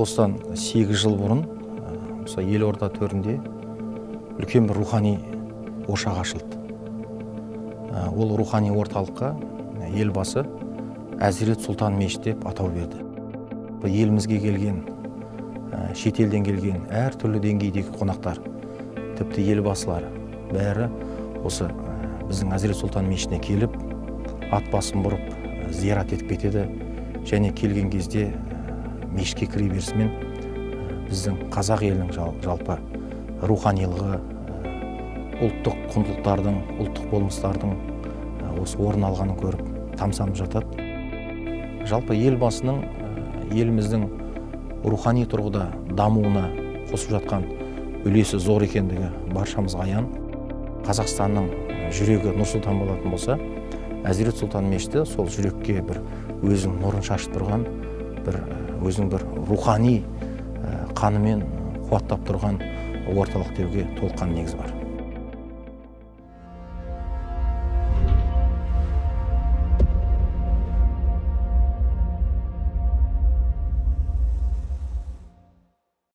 Осыдан 8 жыл бұрын осы елорда төрінде үлкен бір рухани ошақ ашылды. Ол рухани орталыққа елбасы Әзірет Сұлтан мешіті деп атау берді. Елімізге келген, шетелден келген әртүрлі деңгейдегі қонақтар, тіпті елбасылар бәрі осы біздің Әзірет Сұлтан мешітіне келіп, ат басын бұрып, зиярат етіп кетеді. Және келген кезде мешітке кіре берісімен біздің қазақ елінің жалпы руханилығы, ұлттық құндылықтардың, ұлттық болмыстардың осы орын алғанын көріп тамсанып жатады. Жалпы елбасының еліміздің рухани тұрғыда дамуына қосып жатқан үлесі зор екендігі баршамызға аян. Қазақстанның жүрегі Нұр-Сұлтан болатын болса, Әзірет Сұлтан мешіті сол жүрекке бір өзінің нұрын шашып тұрған, бір өзінің бір рухани қанымен қуаттап тұрған орталық деуге толыққан негіз бар.